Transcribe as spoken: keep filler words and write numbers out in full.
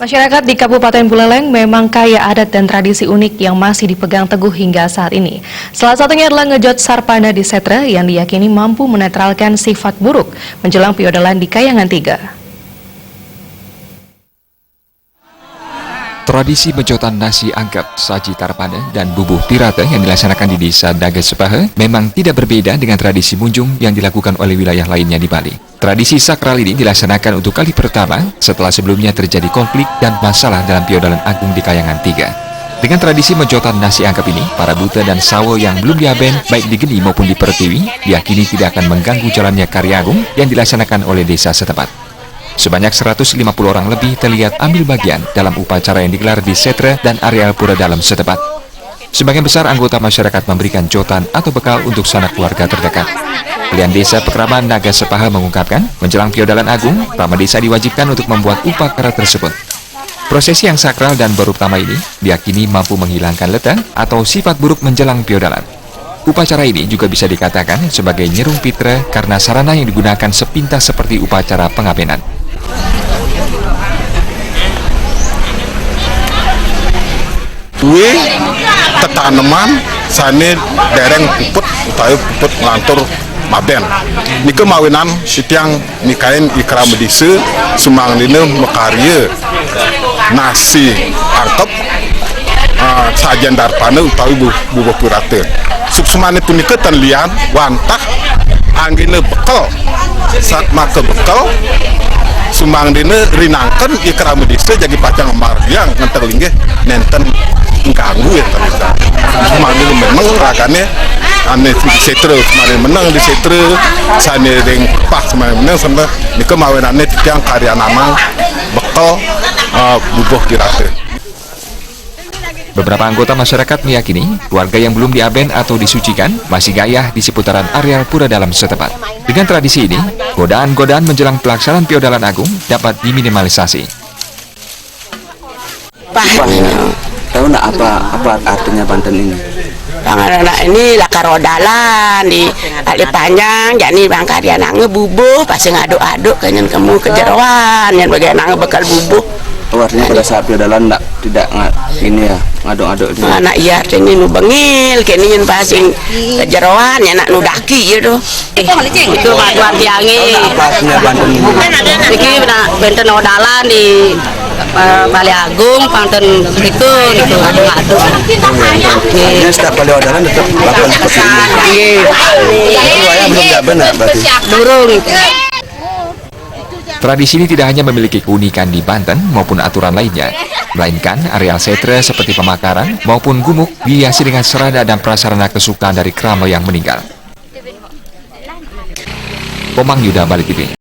Masyarakat di Kabupaten Buleleng memang kaya adat dan tradisi unik yang masih dipegang teguh hingga saat ini. Salah satunya adalah ngejot sarpana di setra yang diyakini mampu menetralkan sifat buruk menjelang piodalan di Kayangan tiga. Tradisi mejotan nasi angkep, saji tarpana, dan bubuh pirata yang dilaksanakan di Desa Naga Sepaha memang tidak berbeda dengan tradisi munjung yang dilakukan oleh wilayah lainnya di Bali. Tradisi sakral ini dilaksanakan untuk kali pertama setelah sebelumnya terjadi konflik dan masalah dalam piodalan agung di Kayangan tiga. Dengan tradisi mejotan nasi angkep ini, para buta dan sawo yang belum diaben, baik di geni maupun di pertiwi, diyakini tidak akan mengganggu jalannya karya agung yang dilaksanakan oleh desa setempat. Sebanyak seratus lima puluh orang lebih terlihat ambil bagian dalam upacara yang digelar di setra dan areal pura dalam setempat. Sebagian besar anggota masyarakat memberikan jotan atau bekal untuk sanak keluarga terdekat. Kelian Desa Pekraman Naga Sepaha mengungkapkan, menjelang piodalan agung, krama desa diwajibkan untuk membuat upacara tersebut. Prosesi yang sakral dan baru pertama ini diyakini mampu menghilangkan leteng atau sifat buruk menjelang piodalan. Upacara ini juga bisa dikatakan sebagai nyerung pitra karena sarana yang digunakan sepintas seperti upacara pengabenan. Duwe tetaneman sane dereng puput utawi puput nglantur maben. Nika mawinan sitiang mikain ikrama desa, sumangdina makarya nasi angkep, ah, sajen darpana utawi bu-, bubuh pirata. Suksmane punika ten lian wantah anggena bekel, satmaka bekel, sumangdina rinangken ikrama desa jagi pacang margiang ngenteg linggih nenten ngganggu ya ten. Sumangdina meneng ragane ane di setra, sumangdina meneng di setra, sane ring pah sumangdina meneng sampai nika mawenane titiang karyananang bekel, eh, bubuh pirata. Beberapa anggota masyarakat meyakini keluarga yang belum diaben atau disucikan masih gayah di seputaran areal pura dalam setempat. Dengan tradisi ini, godaan-godaan menjelang pelaksanaan piodalan agung dapat diminimalisasi. Pah. Pah, ya. Tahu ndak apa, apa artinya banten ini? Bang anak ini lakar odalan di kali panjang, jadi bang karyanange bubuh, pasti ngaduk-aduk kenyen kemu kejeroan, yang bagian nange bekal bubuh. Oh, artinya pada saat piodalan ndak, tidak nga-, ini ya, ngaduk-aduk ini. Anak iya artinya nu bengil, kene yang pasing kejeroan, ya nak nu daki ya tuh. Eh, itu bantuan tiange. Apa artinya banten ini? Niki nak benten odalan di eh, Bali Agung, panten itu, itu, aduh, aduh. Artinya setiap kali odalan tetap lakukan seperti ini. Nggih. Itu ayah belum jaban ya berarti? Durung. Tradisi ini tidak hanya memiliki keunikan di Banten maupun aturan lainnya, melainkan areal setra seperti pemakaran maupun gumuk dihiasi dengan serada dan prasarana kesukaan dari krama yang meninggal. Komang Yuda, Bali T V.